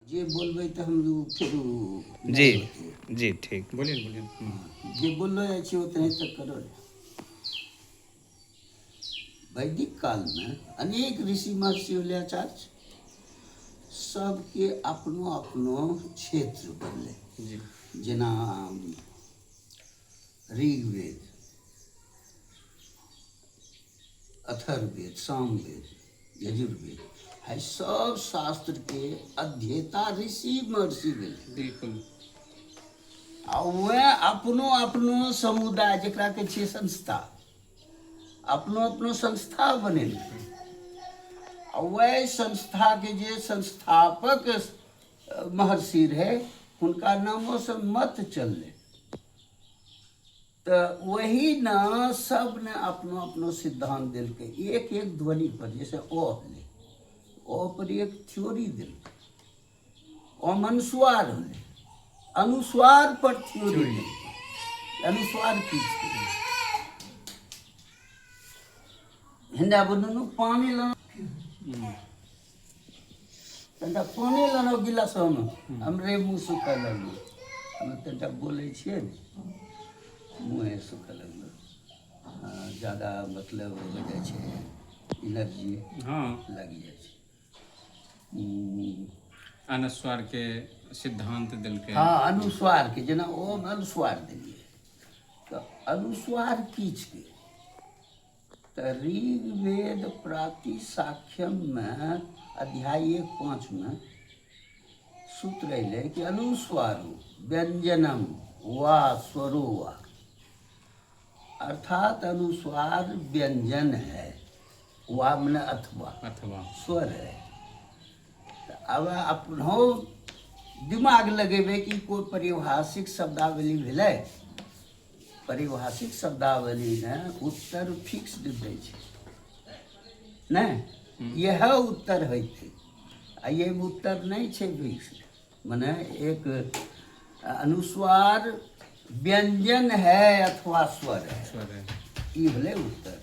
जे बोलबै तऽ हम फेर जी जी ठीक। बोलिए ने, बोलिए ने। जे बोललो जाइ छै ओतने तक करो ने। वैदिक कालमे अनेक ऋषि महर्षि होलै आचार्य, सबके अपनो अपनो क्षेत्र बनलै। जी। जेना ऋग्वेद, अथर्ववेद, सामवेद, यजुर्वेद, है सब शास्त्र के अध्येता ऋषि महर्षि भेलै। बिल्कुल। आ वएह अपनो अपनो समुदाय जकरा कहै छियै संस्था, अपनो अपनो संस्था बनेलकै। आ वएह संस्था के जे संस्थापक महर्षि रहै हुनका नामो से मत चललै। तऽ वही ने सब ने अपनो अपनो सिद्धांत देलकै एक एक ध्वनि पर। जैसे अ होलै, अ पर एक थ्योरी देलकै। अनुस्वार होलै, अनुस्वार पर थ्योरी देलकै। अनुस्वार की छै? हिंदा बोलू पानी लेना, तनिटा पानी लेना गिलास। हमरे मुँह सुखऽ लगलो। हम तनिटा बोलै छियै ने, मुँहे सुखऽ लगलो। ज्यादा मतलब हो जाइ छै, एनर्जी लागि जाइ छै। अनुस्वार के सिद्धांत देलकै। हँ, अनुस्वार के, जेना ओ अनुस्वार देलियै तऽ अनुस्वार की छियै? तऽ ऋग्वेद प्रातिशाख्यममे अध्याय 1:5 मे सूत्र अयलै कि अनुस्वारो व्यंजनम वा स्वरो वा, अर्थात अनुस्वार व्यंजन है, वा मने अथवा, अथवा स्वर है। तऽ आब अपनो दिमाग लगेबै कि कोइ पारिभाषिक शब्दावली भेलै? पारिभाषिक शब्दावली ने उत्तर फिक्स दै छै नहि, इएह उत्तर होइतै। आ एहिमे उत्तर नहि छै फिक्स, मने एक अनुस्वार व्यंजन है अथवा स्वर है। स्वर है। ई भेलै उत्तर।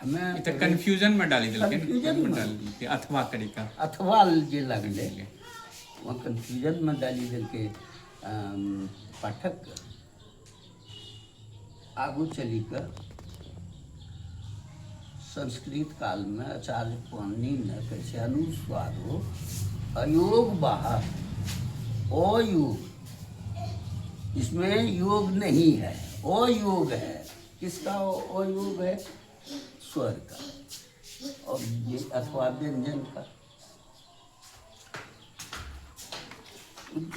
हमे ई तऽ कंफ्यूजन में डाली देलकै ने। Confusion में। डाली देलकै अथवा तरीका। अथवा जे लगलै वहाँ कन्फ्यूजनमे डाली देलकै पाठकके। आगू चली कऽ संस्कृत कालमे आचार्य पाणिनि ने कहै छै अनुस्वारो अयोग बाहर, अयोग, इसमें योग नहीं है, अयोग है। किसका अयोग है? स्वर का और ये अथवा व्यंजन का।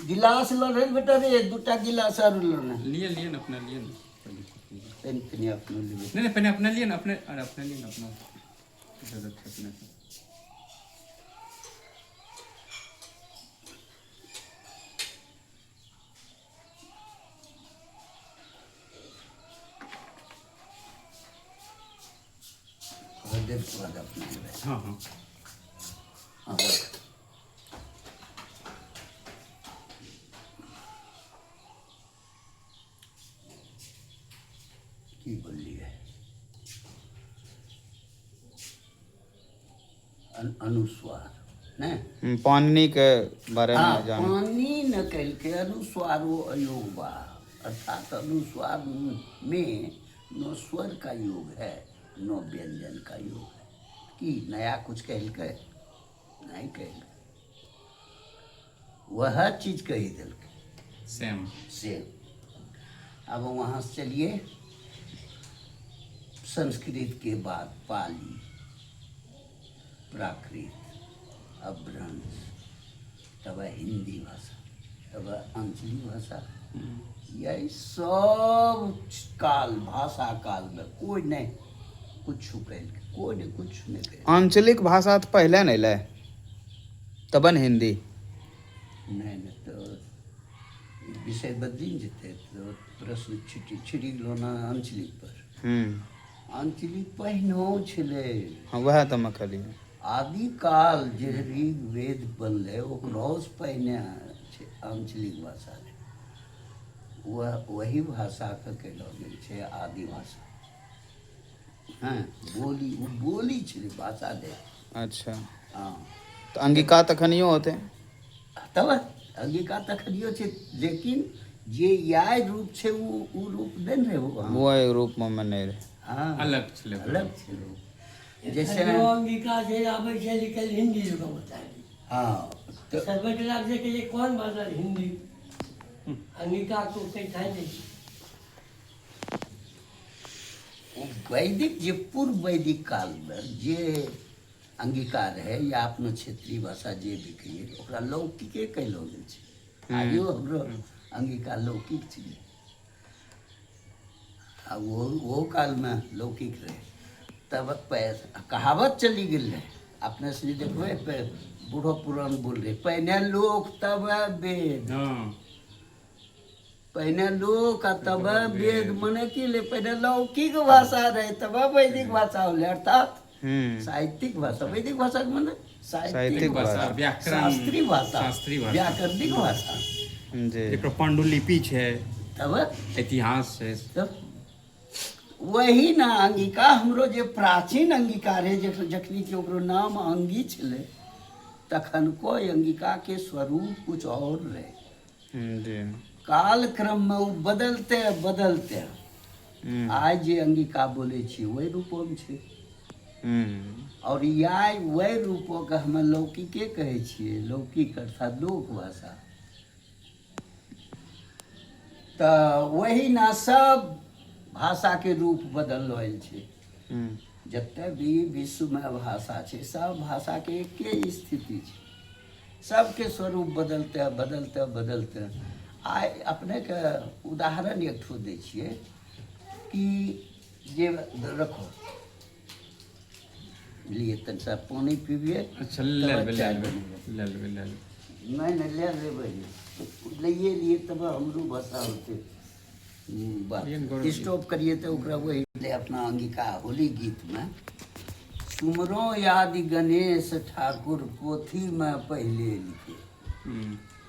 गिलास ल रहे बेटा रे, दूटा गिलास आर ल ने। लिए लिए ना, अपना लिए ना, कोई दिक्कत नहीं। तनि तनि अपनो लेबै। नहीं नहीं, पहले अपना लिए ना, अपने, अरे अपने लिए ना, अपना जरूरत है अपने को। थोड़ा देर के बाद अपना लेबै। हाँ हाँ। हाँ, रख। की बोललियै? अनुस्वार नहि। पाणिनि के बारे में जान। पाणिनि न कलकै अनुस्वारो अयोग बा, अर्थात अनुस्वार में नो स्वर का योग है नो व्यंजन का योग है। की नया कुछ कहलकै? नहीं कहलकै, वह चीज कही देलकै। सेम। सेम। अब वहाँ से चलिए, संस्कृत के बाद पाली, प्राकृत, अपभ्रंश, तब हिंदी भाषा, तब आंचलिक भाषा। यही सब काल भाषा काल में कोई नहीं कुछ कलकै, कोई नहीं कुछ नहीं कलकै। आंचलिक भाषा तऽ पहिले ने अयलै, तबे ने हिंदी। नहीं नहीं, तो ई विषय बदलि ने जेतै तऽ प्रश्न छिटी छिड़ी गेलो ना आंचलिक पर। आंचलिक पहिनो छलै। हाँ, वएह तऽ हम कहलियै। आदिकाल जे ऋग्वेद बनलै ओकरो से पहिने छै आंचलिक भाषा रहै। वह वही भाषाके कहलो गेल छै आदि भाषा। हँ, बोली, ओ बोली छलै, भाषा रहै। अच्छा। हँ। तऽ अंगिका तखनियो होतै। तब अंगिका तखनियो छै, लेकिन जे इएह रूप छै ओ ओ रूप नहि ने रहै वहाँ। वो रूपमे मे नहि रहै। हँ, अलग छलै। अलग छै रूप। जैसे एखनो अंगिका जे आबै छै लिखल हिंदी जकाँ बताय। हँ, तऽ सर्वज्ञ लाग छै कि जे कोन भाषा हिंदी, अंगिका को कहीं થાય नहीं। ओ वैदिक जे पूर्व वैदिक कालमे जे अंगिका रहै या अपनो क्षेत्रीय भाषा जे भी कहिए, ओकरा लौकिके कहलो गेल छै। आइयो हमरो अंगिका लौकिक छियै आ ओहो कालमे लौकिक रहै। तब कहावत चली गेल रहै, अपने से देखबै बूढ़ो पुरान बोल रहे, पहिने लोक तब वेद। पहिने लोक आ तब वेद, मने की ले पहिने लौकिक भाषा रहे तब वैदिक भाषा होले, अर्थात साहित्यिक भाषा। वैदिक भाषा के मने साहित्यिक भाषा, व्याकरण, शास्त्रीय भाषा, शास्त्रीय भाषा। व्याकरणिक भाषा। जी। एकरो पांडुलिपि छै, तब इतिहास छै। तब वही ना अंगिका हमरो जे प्राचीन अंगिका रहे, जखनी कि ओकरो नाम अंगी छलै, तखन कोई अंगिका के स्वरूप कुछ और रहे। जी। कालक्रम में वो बदलते बदलते आइ जे अंगिका बोलै छी वही रूपोमे छै। और आइ वही रूपोके हम लौकिके कहै छियै, लौकिक अर्थात लोक भाषा। तऽ वही ना सब भाषाके रूप बदल रहल छै। जते भी विश्वमे भाषा छै, सब भाषाके एके स्थिति छै, सबके स्वरूप बदलते बदलते बदलते। आइ अपनेके उदाहरण एक ठो दै छियै कि जे रखो लिए तनि सा पानि पीबिए। अच्छा, ले तब लेबै, ले चाय लेबै। बनेबै। ले लेबै, ले लेबै। नहि नहि, ले लेबै, लैए लिए तब हमरो भाषा होतै। बात ये गौरव जी। स्टॉप करिए तऽ ओकरा वही ले। अपना अंगिका होली गीतमे सुमरो यादि गणेश ठाकुर पोथीमे पहिले लिखे।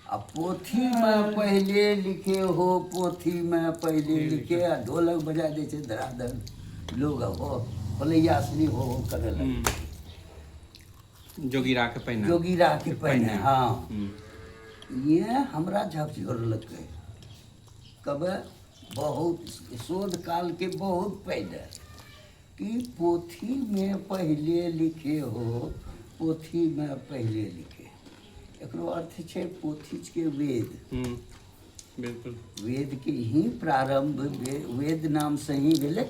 आ पोथीमे पहिले लिखे हो, पोथीमे पहिले लिखे, आ ढोलक बजा दै छै धराधर, लोग हो होलैया सनी हो हो करे लगे। जोगिरा के पहिने। जोगीरा के पहिने, हाँ। ये हमरा झकझोरलकै कब बहुत शोध काल के बहुत पहले कि पोथी में पहिले लिखे हो, पोथी में पहिले लिखे, एकरो अर्थ छै पोथी के वेद। बिल्कुल। वेद के ही प्रारंभ वेद नाम से ही भेलै।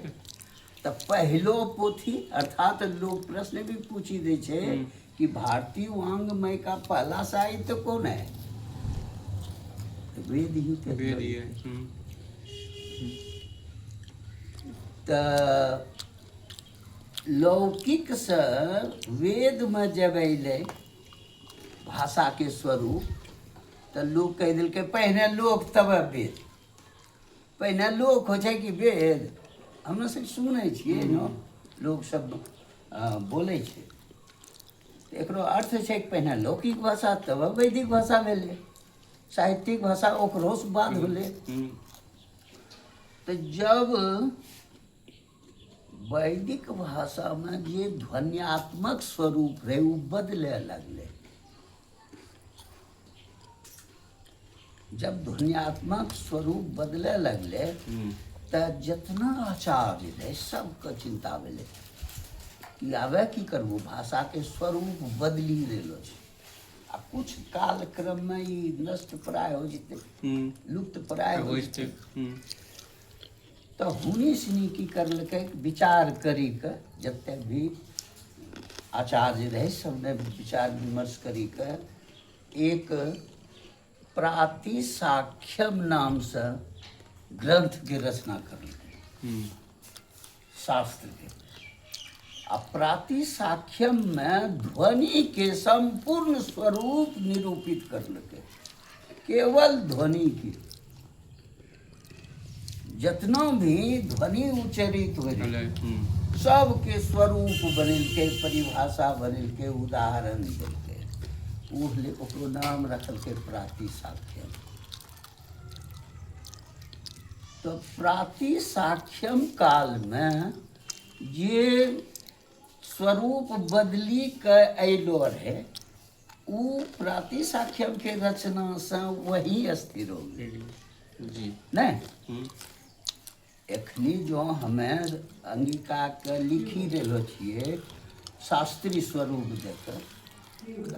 तऽ पहिलो पोथी, अर्थात लोग प्रश्न भी पूछी दै छै कि भारतीय वांग्मय का पहला साहित्य कौन है, तऽ वेद ही के। वेद ये। तऽ लौकिकसँ वेदमे जब अयलै भाषाके स्वरूप, तऽ लोक कहि देलकै पहिने लोक तब वेद। पहिने लोक होइ छै कि वेद? हमरा सब सुनै छियै ने, लोक सब बोलै छै। तऽ एकरो अर्थ छै कि पहिने लौकिक भाषा तब वैदिक भाषा भेलै, साहित्यिक भाषा ओकरो से बाद होलै। तऽ जब वैदिक भाषामे जे ध्वन्यात्मक स्वरूप रहै ओ बदले लगलै। जब ध्वन्यात्मक स्वरूप बदले लगलै तऽ जितना आचार्य रहै सबके चिन्ता भेलै कि आबे की करबो, भाषाके स्वरूप बदली रहलो छै आ कुछ कालक्रममे ई नष्ट प्राय हो जेतै, लुप्त प्राय हो जेतै। तऽ हुनी सनी की करलकै, विचार करी कऽ जते भी आचार्य रहै सबने विचार विमर्श करी कऽ एक प्रातिसाख्यम नामसँ ग्रंथके रचना करलकै, शास्त्र के। आ प्रातिसाख्यम में ध्वनि के संपूर्ण स्वरूप निरूपित करलकै, केवल ध्वनि के जितना भी ध्वनि उच्चरित होइ होलै। सबके स्वरूप बनेलकै, परिभाषा बनेलकै, उदाहरण देलकै। ओ होलै, ओकरो नाम रखलकै प्रातिसाख्यम। तऽ प्रातिसाख्यम कालमे जे स्वरूप बदली के अयलो रहै उ प्रातिशाख्यम के रचना से वही स्थिर हो गेलै। जी। नहीं। हम्म। एखनी जो हमे अंगिका के लिखी रहलो छियै शास्त्रीय स्वरूप देकर,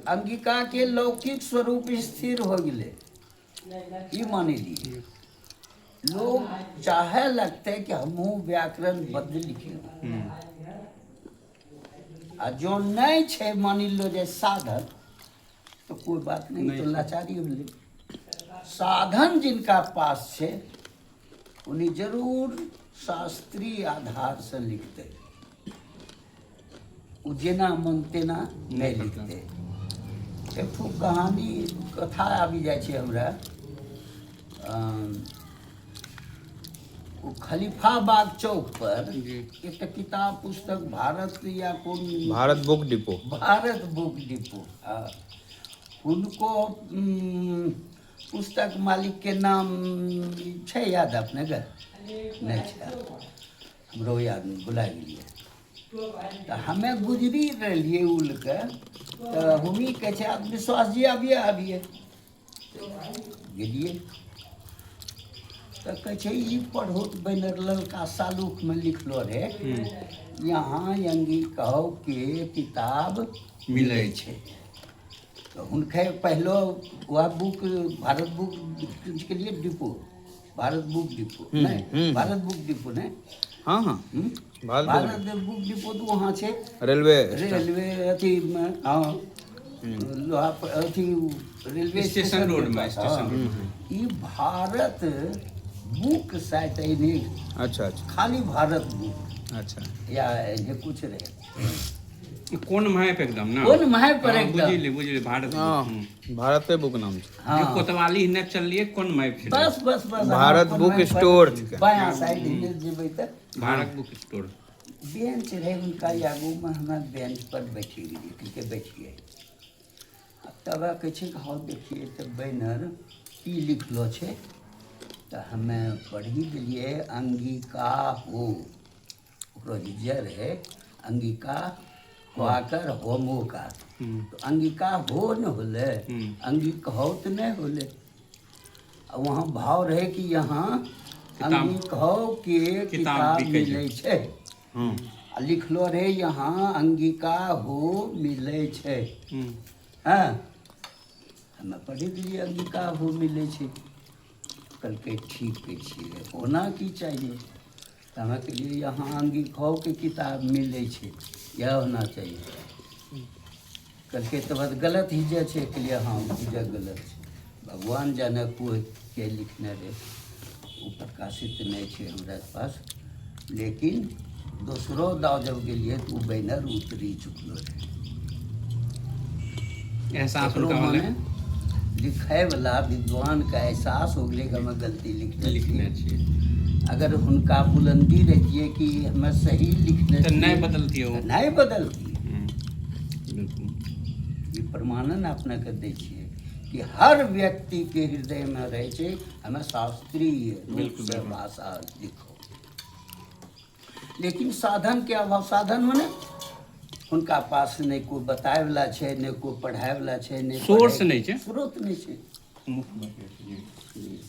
अंगिका के लौकिक स्वरूप स्थिर हो गेलै, ई मानि लिए। लोग चाहे लगते कि हमहूँ व्याकरण बद्ध लिखी। आ जो नहीं छै, मानि लो जे साधन, तो कोई बात नहीं, नहीं तो छै। लाचारी भेलै। साधन जिनका पास छै, उन्हें जरूर शास्त्रीय आधार से लिखते। उ जेना मन तेना नहीं नहि करतै। लिखते। एक ठो कहानी कथा आबि जाइ छै हमरा। ओ खलीफा बाग चौक पर एकटा किताब पुस्तक भारत या कोन Bharat book depot. Bharat book depot, हाँ। हुनको पुस्तक मालिक के नाम छै याद अपने के? नहि छै? हमरो याद नहि, भुला गेलियै। तऽ हमे गुजरी रहलियै उलके, तऽ हमी कहै छै, "विश्वास जी, आबिए आबिए।" गेलियै तऽ कहै छै, "ई पढ़ो।" तऽ बैनर ललका सालुकमे लिखलो रहे, "यहाँ अंगिकहो के किताब मिलै छै।" तऽ हुनके पहलो वह बुक, भारत बुक के लिए डिपो, भारत बुक डिपो नहीं? भारत बुक डिपो नहीं। हाँ हाँ हम्म? भारत बुक। भारत बुक डिपो तो वहाँ छै। रेलवे। रेलवे अथी मे, हाँ, लोहा अथी रेलवे स्टेशन रोड के में, पास, स्टेशन हाँ। रोड में। ई भारत बुक शायद एने अच्छा अच्छा खाली भारत बुक या एने कुछ रहे। ई कोन मैप एकदम ना? कोन मैप पर हाँ, एकदम। बुझली बुझली, भारत हाँ। बुक। भारते बुक नाम छै। जे हाँ। कोतवाली ने चललिए, कोन मैप छै? बस बस बस, भारत हाँ, बुक कोन मैप पर स्टोर छिकै। बायाँ साइड हिने जेबै तऽ भारत बुक स्टोर। बेंच रहे हुनका आगूमे, हमे बेंच पर बैठी गेलियै। कहलकै, "बैठिए।" आ तब कहै छै कि "हाँ, देखिए तऽ बैनर की लिखलो छै।" तऽ हमे पढ़ी देलियै, "अंगिका हो", ओकरो हिज्जे रहे, अंगिका होकर होमो का। तो अंगिका हो न होले। अंगिक हो तो नहीं होले। आ वहाँ भाव रहे कि यहाँ किताब- अंगिक हो के किताब किताब बिकै छै। मिलै छै। आ लिखलो रहे, यहाँ अंगिका हो मिलै छै। हाँ, हमे पढ़ि देलियै, "अंगिका हो मिलै छै।" कहलकै, "ठीक छियै, होना की चाहिए?" तऽ हमे कहलियै, "यहाँ अंगिक हो के किताब मिलै छै, यह होना चाहिए।" कहलकै, "तऽ बात गलत ही जे छै।" कहलियै, "हाँ, हिज्जे गलत छै।" भगवान जाने कोइ के लिखने रहै, ओ प्रकाशित नहि छै हमरा पास। लेकिन दोसरो दाव जब गेलियै तऽ ओ बैनर उतरी चुकलो रहै। एहसास एकरो हुनका होलै। माने लिखै वाला विद्वान के एहसास हो गेलै कि हमे गलती लिखने लिखने छियै। छियै। अगर हुनका बुलंदी रहितियै कि हमे सही लिखने तऽ नहि छियै, बदलतियै ओ। तऽ नहि बदलतियै। बिल्कुल। ई प्रमाणन अपने के दै छियै कि हर व्यक्ति के हृदय में रहै छै, हमे शास्त्रीय रूप से भाषा लिखो। लेकिन साधन के अभाव। साधन मने हुनका पास नहि कोइ बताय वाला छै, नहि कोइ पढ़ाय वाला छै, नहि सोर्स पढ़ै- नहि छै। स्रोत नहि छै। मुख्य बात जी।